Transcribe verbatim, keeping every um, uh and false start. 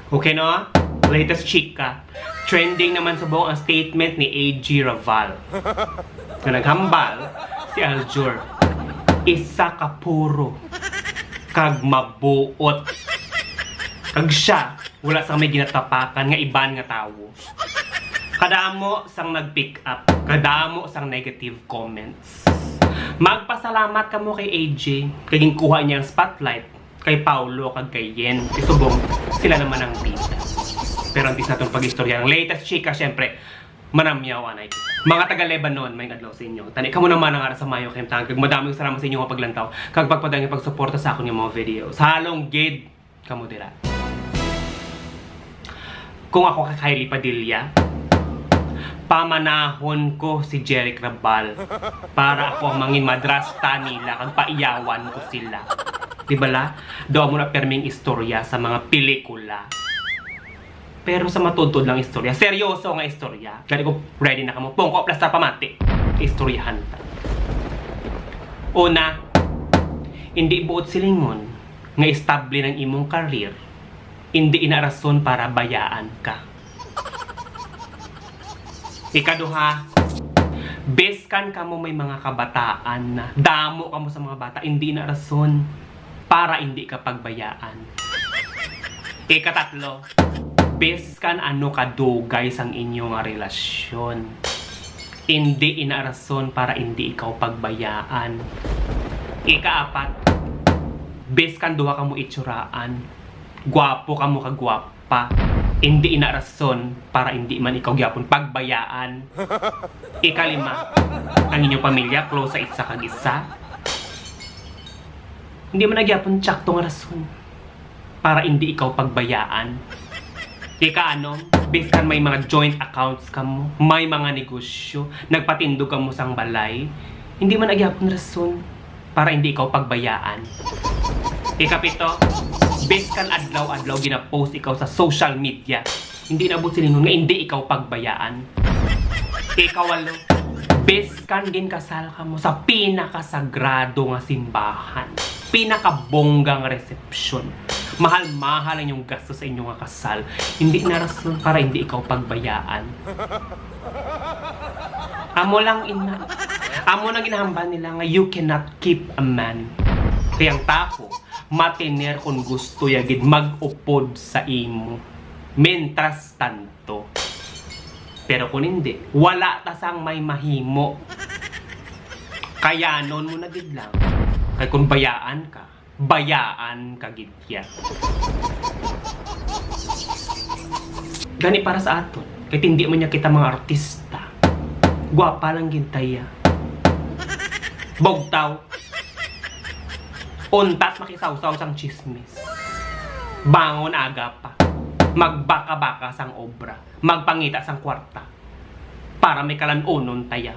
Okay na? Latest chika. Trending naman subong ang statement ni A G Raval. Nga naghambal si Aljur, isa ka puro kag mabuot. Kag siya, wala sang may ginatapakan nga iban nga tawo. Kadamo sang nag-pick up, kadamo sang negative comments. Magpasalamat kamo kay A G kay ginkuha niya ang spotlight kay Paulo kag kay Yen. Isubong, sila naman ang bida. Pero antes naton pag-istorya ang latest chika, syempre, manamyaw anay. Mga taga Lebanon, may adlaw sa inyo. Tani kamo naman ang ara sa mayo kay tangag. Madaming salamat sa inyo nga paglantaw kag pagpadayong pagsuporta sa akon nga mga videos. Halong gid kamo dira. Kung ako kay Kylie Padilla, pamanahon ko si Jeric Raval para ako ang mangin madrasta nila kag paiyawan ko sila. Di bala? Daw mo na perming istorya sa mga pelikula. Pero sa matudtod lang istorya, seryoso nga istorya. Gani ko ready na kamo. Pungko, plastar, pamati. Istoryahan ta. Una, hindi buot silingon nga estable ang imong career, hindi ina rason para bayaan ka. Ikaduha, biskan kamo may mga kabataan na, damo kamo sa mga bata, hindi ina rason para hindi ka pagbayaan. Ikatatlo, biskan ano kadugay sang inyo nga relasyon, hindi ina rason para hindi ikaw pagbayaan. Ikaapat, biskan duha kamo itsuraan, gwapo kamo kag gwapa, hindi ina rason para hindi man ikaw gyapon pagbayaan. Ikalima, ang inyong pamilya close sa isa kag isa, hindi man na gyapon tsakto nga rason para hindi ikaw pagbayaan. Ikaanom, biskan may mga joint accounts kamo, may mga negosyo, nagpatindog kamo sang balay, hindi man na gyapon rason para hindi ikaw pagbayaan. Ikapito, biskan adlaw-adlaw ginapost ikaw sa social media, hindi na buot silingon nga hindi ikaw pagbayaan. Ikawalo, biskan ginkasal kamo sa pinakasagrado nga simbahan, pinakabongga nga resepsyon, mahal-mahal ang inyong gasto sa inyo nga kasal, hindi na rason para hindi ikaw pagbayaan. Amo lang ina. Amo na ginahambal nila nga you cannot keep a man. Kay ang tawo, matiner kon gusto ya gid mag-upod sa imo. Mientras tanto. Pero kung hindi, wala ta sang may mahimo. Kayanon mo na gid lang. Kay kung bayaan ka, bayaan ka gid ya. Gani para sa aton, kay hindi man niya kita mga artista. Gwapa lang gid ta ya. Bugtaw. Untat makisawsaw sang chismis. Bangon aga pa. Magbaka-baka sang obra. Magpangita sang kwarta. Para may kalan-onon ta ya.